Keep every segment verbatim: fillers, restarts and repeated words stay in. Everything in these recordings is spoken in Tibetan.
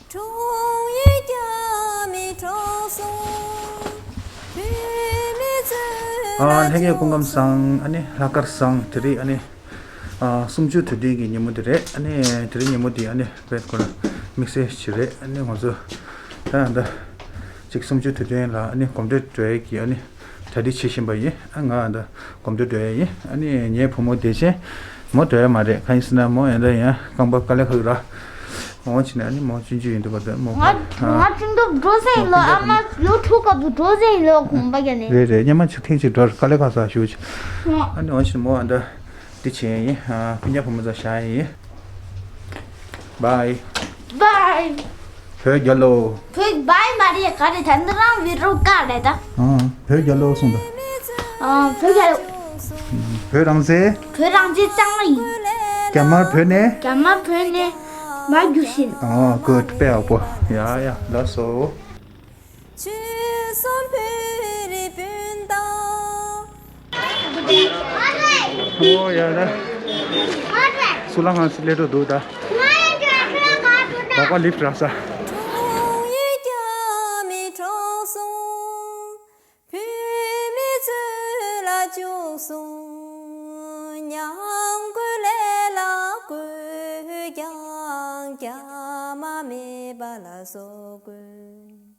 ཁྲུང་ཡིག་རྒྱ་མི་གྲོགས་སོང་། བུད་མེད་ཚོས་ལ། ཨ། ལྷན་རྒྱས་སྐུ་ཁམས་བཟང་། ཨ་ནི་ལྷག་དཀར་བཟང་། དེ་རིང་ཨ་ནི། ཨ། གསུམ་བཅུའི་དུས་སྟོན་གྱི་ཉིན་མོ་དེ་རེད། ཨ་ནི་དེ་རིང་ཉིན་མོ་དེ་ཨ་ནི་བེད་ཁོ་ན་དམིགས་བསལ་ཞིག་རེད། ཨ་ནི་ང་ཚོ་ད་ད་ཅིག་གསུམ་བཅུའི་དུས་སྟོན་ལ་ཨ་ནི་གོམ་བགྲོད་འགྲོ་ཡས་ཀྱི་ཨ་ནི་གྲ་སྒྲིག་བྱེད་བཞིན་པ་ཡིན། ཨ། ང་ད་གོམ་བགྲོད་འགྲོ་ཡས་ཡིན། ཨ་ནི་ངའི་བུ་མོ་བདེ་ཆེན་མོ་འགྲོ་ཡས་མ་རེད། གང་ཡིན་ཟེར་ན་མོ་ཡང་ད་ཡང་རྐང་པ་དཀའ་ལས་ཁག་ར། འོ་བྱས་ནས་ཨ་ནི་མོ་ཆུང་ཆུང་ཡིན་དུས་ག་ད་མོ། ང་ང་ཆུང་དུས་འགྲོ་ཟེར་ཡིན་ལོ། ཨ་མ་ལོ་དྲུག་སྐབས་སུ་འགྲོ་ཟེར་ཡིན་ལོ། གོམ་པ་རྒྱག་ནས། རེད་རེད། སྔོན་མ་ཆུ་ཐིགས་ཅིག་འགྲོ་དཀའ་ལས་ཁག་ས་ཞུ་ཆེ། ཨ་ནི་འོ་བྱས་ནས་མོ་ཨ་ད་འདི་བྱས་ཡིན། ཨ། སྤུན་ཀྱག་བུ་མོ་ཚོ་བཞག་ཡིན། བའི། བའི། བོད་རྒྱལ་ལོ། བོད་བའི་མ་རེད། ག་རེ་ད་འདི་རང་བི་རོ་ཀ་རེད་ད། ཨ། བོད་རྒྱལ་ལོ་གསུངས་ད། ཨ། བོད་རྒྱལ་ལོ། བོད་རང་བཙན། བོད་རང་བཙན་གཙང་མ་ཡིན། རྒྱ་དམར་བོད་ནས། རྒྱ་དམར་བོད་ནས་མར་རྒྱུགས་ཤིག། ཨ། གུཌ། དཔེ་ཡག་པོ། ཡ་ཡ། ལགས་སོ། ཆོལ་གསུམ་བོད་རིགས་སྤུན་ཟླ། ཨོ་ཡ་ད། སུ་ལ་ཧང་སི་ལེ་འགྲོ་འདུག་ད། བ་ག་ལིབ་ར་ས། ཁྲུང་ཡིག་རྒྱ་མི་གྲོགས་སོང་། བུད་མེད་ཚོས་ལ་བཅུག་སོང་། ཉང་གོས་ལས་ལ་གོས་ཀྱང་རྒྱ་མ་མེད་པ་ལ་བཟོ་དགོས།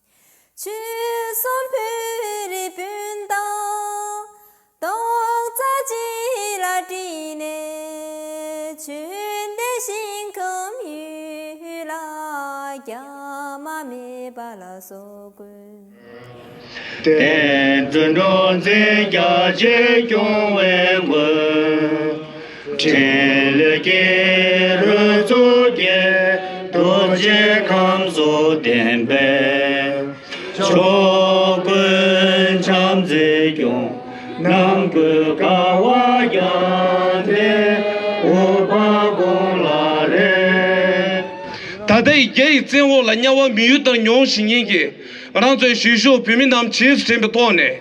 ཆོལ་གསུམ་བོད་རིགས་སྤུན་ཟླ། རྡོག་རྩ་གཅིག་ལ་དཀྲིས་ནས། བྱོན་ཏེ་ཞིང་ཁམས་ཡུལ་ལ་རྒྱ་མ་མེད་པ་ལ་བཟོ་དགོས། བསྟན་འཛིན་འགྲོ་འཛིན་རྒྱ་ཆེར་སྐྱོང་བའི་མགོན། འཕྲིན་ལས་ཀྱི་རོལ་མཚོ་རྒྱས། རྡོ་རྗེ་ཁམས་སོགས་ལྡན་པའི། ཕྱོགས་ཀུན་བྱམས་བརྩེས་སྐྱོང་། ནང་ཁུལ་དགའ་བ་རྒྱ་མཚོའི། འོད་དཔག་དགུང་ལ་རེག། ད་ལྟའི་རྒྱ་ཡི་བཙན་འོག་ལ་དམྱལ་བ་མི་ཡུལ་ལྟར་མྱོང་བཞིན་མཁན་གྱི་རང་ཚོའི་ཞིང་ཤོག་བོད་མི་རྣམས་རྗེས་སུ་དྲན་པའི་ཐོག་ནས།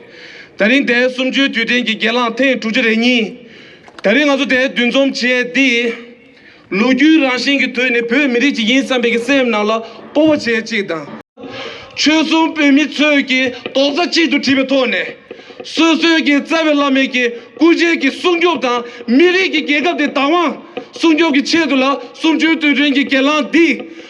ད་རིང་འདིའི་གསུམ་བཅུའི་དུས་དྲན་གྱི་སྒེར་ལངས་ཐེངས་དྲུག་ཅུ་རེ་གཉིས། ད་རིང་ང་ཚོ་འདིར་འདུ་འཛོམས་བྱས་འདི། ལོ་རྒྱུས་རང་བཞིན་གྱི་ཐོག་ནས་བོད་མི་རིགས་ཅིག་ཡིན་བསམ་པའི་གི་སེམས་ནང་ལ་སྤོབས་པ་བྱེད་ཅིག་དང་། ཆོལ་གསུམ་བོད་མི་ཚོས་ཀྱི་རྡོག་རྩ་གཅིག་ཏུ་བསྒྲིལ་བའི་ཐོག་ནས། སོ་སོའི་གི་རྩ་བའི་བླ་མའི་གི་སྐུ་ཕྱྭའི་གི་སྲུང་སྐྱོབ་དང་། མི་རིགས་ཀྱི་རྒྱལ་ཁབ་དེ་བདག་དབང་སྲུང་སྐྱོབ་ཀྱི་ཆེད་དུ་ལ། གསུམ་བཅུའི་དུས་དྲན་གྱི་སྒེར་ལངས་འདི་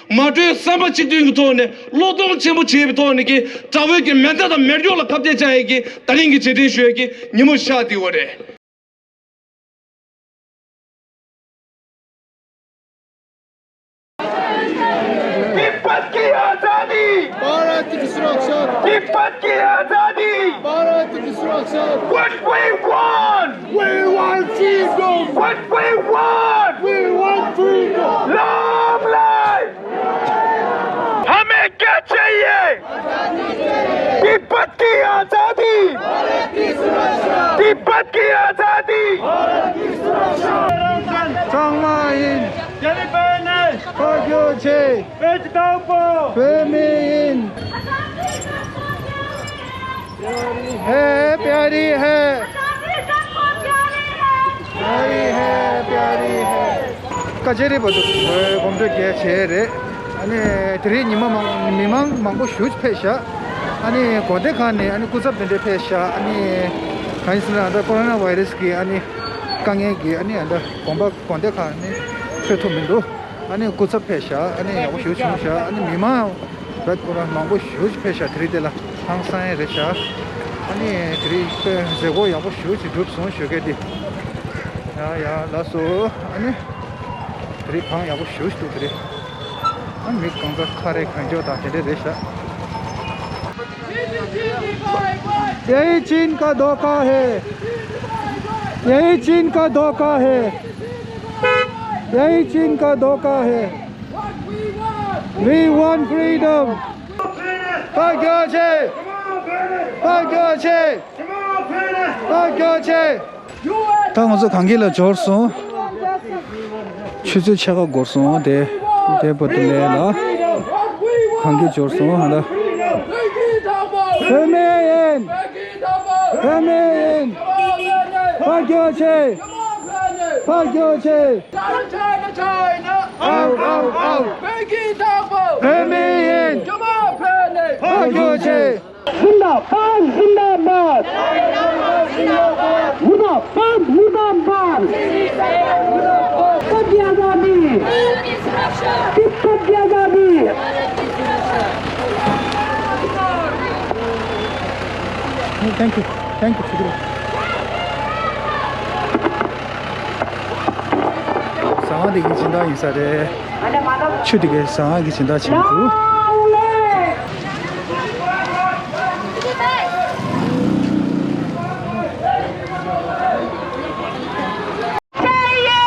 མ་གྲོས་བསམ་པ་གཅིག་མཐུན་གྱི་ཐོག་ནས་བློ་སྟོབས་ཆེན་པོ་བྱས་པའི་ཐོག་ནས་ཀྱི་དགྲ་བོའི་གི་མེ་མདའ་དང་མེ་སྒྱོགས་ལ་ཁ་གཏད་བཅག་ཡས་ཀྱི་ད་རིང་གི་རྗེས་དྲན་ཞུ་ཡས་ཀྱི་ཉིན་མོ་ཆགས་བསྡད་ཡོད་རེད། तिब्बत की आजादी। भारत की सुरक्षा। तिब्बत की आजादी। भारत की सुरक्षा। What we want? We want freedom. What we want? We want freedom. Long life. हमें क्या चाहिए? तिब्बत की आजादी। तिब्बत की आजादी। ཚང་མ་ཡིན། རྒྱ་མི་བོད་ནས། ཕར་རྒྱུག་ཆེ། བོད་ཀྱི་དང་པོ། བོད་མི་ཡིན། है प्यारी है। प्यारी है, प्यारी है। བཀའ་ཅི་རེད་པ་འདུག་གོམ་བགྲོད་རྒྱག་བྱས་རེད། ཨ་ནི་དེ་རིང་ཉི་མ་མང་མི་མང་མང་པོ་ཞེ་པོ་ཅིག་ཕེབས་ཤག་ཨ་ནི་དགོན་སྡེ་ཁག་ནས་ཨ་ནི་སྐུ་ཚབ་དེ་འདྲ་ཕེབས་ཤག་ཨ་ནི་གང་ཡིན་ཟེར་ན་ཨ་ད་ཀོ་རོ་ན་བྷའི་རེ་སི་གི་ཨ་ནི་དཀའ་ངལ་གྱིས་ཨ་ནི་ཨ་ད་དགོན་པ་དགོན་སྡེ་ཁག་ནས་ཕེབས་ཐུབ་མི་འདུག་ཨ་ནི་སྐུ་ཚབ་ཕེབས་ཤག་ཨ་ནི་ཡག་པོ་ཞེ་པོ་བྱུང་ཤག་ཨ་ནི་མི་མང་བེད་ཁོ་རང་མང་པོ་ཞེ་པོ་ཅིག་ཕེབས་ཤག་དེ་རིང་དེ་ལ་ཧང་སང་ཡས་རེད་ཤག་ཨ་ནི་དེ་རིང་དཔེ་མཛད་སྒོ་ཡག་པོ་ཞེ་པོ་ཅིག་གྲུབ་སོང་ཞུ་གི་འདི། ཡ་ཡ་ལགས་སོ། ཨ་ནི་དེ་རིང་གངས་ཡག་པོ་ཞེ་པོ་ཅིག་འདུག་དེ་རིང་། ཨ་མི་གང་ཚ་ཁ་རེ་གང་མགྱོགས་དང་དེ་འདྲ་རེད་ཤག यही चीन का धोखा है। यही चीन का धोखा है। यही चीन का धोखा है। We want freedom. ཕར་རྒྱུག་ཆེ། ཕར་རྒྱུག་ཆེ། ཕར་རྒྱུག་ཆེ། ད་ང་ཚོ་གངས་སྐྱིད་ལ་འབྱོར་སོང་། ཆུ་ཚོད་ཕྱེད་ཀ་འགོར་སོང་། དེ་དེ་བར་དུ་ལས་ལ་གངས་སྐྱིད་འབྱོར་སོང་ཧ་ལ། བོད་མི་ཡིན། བོད་མི་ཡིན། ཕར་རྒྱུག་ཆེ། ཕར་རྒྱུག་ཆེ། China, China, China. Out, out, out. བོད་ཀྱི་དང་པོ། བོད་མི། पाक जिंदाबाद। मुर्दाबाद, मुर्दाबाद। तिब्बत की आजादी। तिब्बत की आजादी। Thank you. Thank you. ཟ་ཁང་འདི་གི་སྦྱིན་བདག་ཡིན་ས་རེད། ཆུ་འདི་གའི་ཟ་ཁང་གི་སྦྱིན་བདག་བྱེད་ཀྱི་འདུག चाहिए?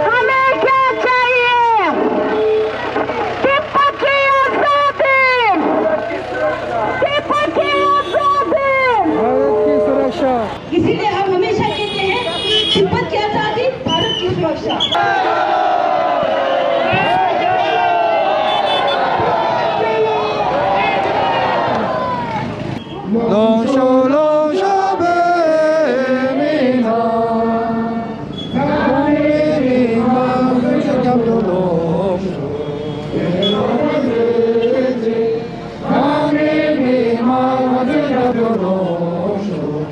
हमें क्या चाहिए? तिब्बत की आजादी! तिब्बत की आजादी! भारत की सुरक्षा। इसीलिए हम हमेशा कहते हैं, तिब्बत की आजादी, भारत की सुरक्षा। ལོངས་ཤོག་ལོངས་ཤོག་བོད་མི་ནང་། བོད་མི་མང་སྐྱབས་བཅོལ་ལོངས་ཤོག་བོད་མི་མང་སྐྱབས་བཅོལ་ལོངས་ཤོག་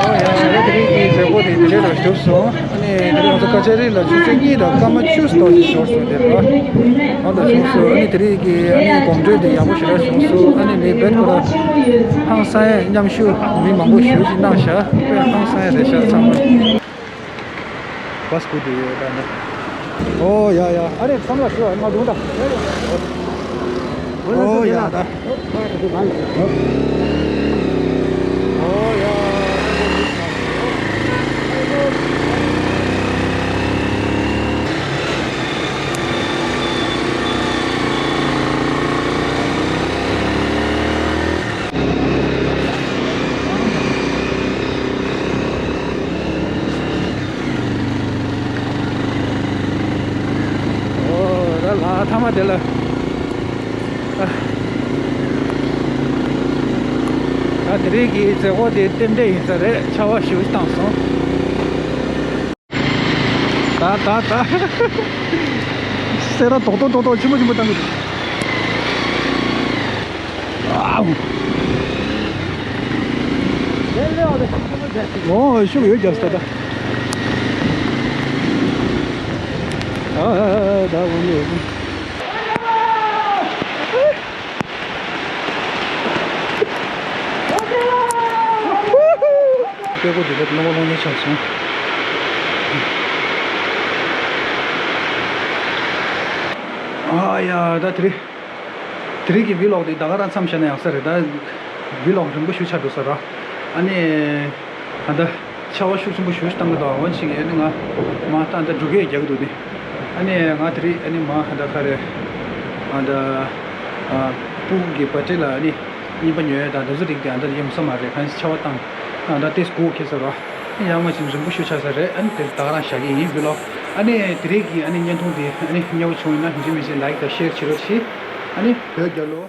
ཨོ་ཡ། ད་དེ་རིང་གི་མཛད་སྒོ་དེ་འདི་འདྲ་ཞིག་གྲུབ་སོང་། ཨ་ནི་དེ་རིང་ང་ཚོ་སྐར་ཆ་རེ་ལ་ཆུ་ཚོད་གཉིས་དང་སྐར་མ་བཅུ་ཙམ་ཞིག་འགོར་སོང་། དེ་རེད་པ། ཨོ་ད་བྱུང་སོང་། ཨ་ནི་དེ་རིང་གི་ཨ་ནི་གོམ་བགྲོད་དེ་ཡག་པོ་ཞེ་དྲག་བྱུང་སོང་། ཨ་ནི་ངས་རྦད་ཁོ་རང་ཧང་སང་ཡས་མཉམ་ཞུགས་མི་མང་པོ་ཞེ་པོ་ཅིག་གནང་ཤག་དཔེ་ཧང་སང་ཡས་རེད་ཤག་ཚང་མ། བ་སི་སྒུག་བསྡད་ཡོད་ད་ནི། ཨོ་ཡ་ཡ། ཨ་རེ་ཚང་མ་ལ་ཞུ་བ་མ་འདུག་ད། ཨོ་ཡ་ད། ཨོ་ཡ། ཨོ་ད་ལ་ཐ་མ་དེ་ལ། ཨ། ད་དེ་རིང་གི་མཛད་སྒོ་དེ་རྟེན་འབྲེལ་ཡིན་ས་རེད། ཆར་པ་ཞེ་པོ་ཅིག་བཏང་སོང་། ད་ད་ད། སེ་ར་ཏོག་ཏོག་ཏོག་ཏོག་ཆེན་པོ་ཆེན་པོ་བཏང་གི་འདུག་ཨའུ། ཨོ་ཤུགས་ཡོད་རྒྱབ་ས་ད། ཨ་ཨ་ཨ་ཨ་ད་འོ་ནི་འོ་ནི། སྤྲེལ་སྒོ་འདི་ལ་རླུང་བ་སློང་ཉེན་ཆགས་སོང་། ཨ་ཡ་ད་དེ་རིང་། དེ་རིང་གི་བི་ལོག་འདི་ད་ག་རང་མཚམས་བཞག་ན་ཡག་ས་རེད་ད། བི་ལོག་རིང་པོ་ཞིག་ཆགས་འགྲོ་ས་རེད། ཨ་ནི། ད་ལྟ། ཆར་པ་ཤུགས་ཆེན་པོ་ཞེ་པོ་ཅིག་བཏང་གི་འདུག་འོ་ཅིག་ཨ་ནི་ང་མ་ད་ལྟ་འགྲོ་སྐད་རྒྱག་གི་འདུག་སྟེ། ཨ་ནི་ང་དེ་རིང་ཨ་ནི་མ་ད་ལྟ་ག་རེ། ཨ་ད། ཨ་སྤུ་གུ་གི་བར་ཐི་ལ་ཨ་ནི་རྔན་པ་ཉོ་ཡ་དང་དེ་ཚོ་རིགས་དེ་ཨ་ད་ཡོང་ས་མ་རེད། གང་ཡིན་ཆར་པ་བཏང་། ཨ་ད་ཏོག་ཙམ་སྒུག་ཁེལ་ས་རེད། ཨ་ནི་ཡར་མར་ཅིག་རིང་པོ་ཞེ་པོ་ཆགས་ས་རེད། ཨ་ནི་དེ་ད་ག་རང་བཞག་གི་ཡིན་བི་ལོག་ཨ་ནི་དེ་རིང་གི་ཨ་ནི་བརྙན་ཐུང་དེ་ཨ་ནི་མཉེས་པོ་བྱུང་ཡོད་ན་ཡིན་གཅིག་མིན་གཅིག་ལའིག་དང་ཤེར་བྱེད་རོགས་གྱིས། ཨ་ནི་བོད་རྒྱལ་ལོ།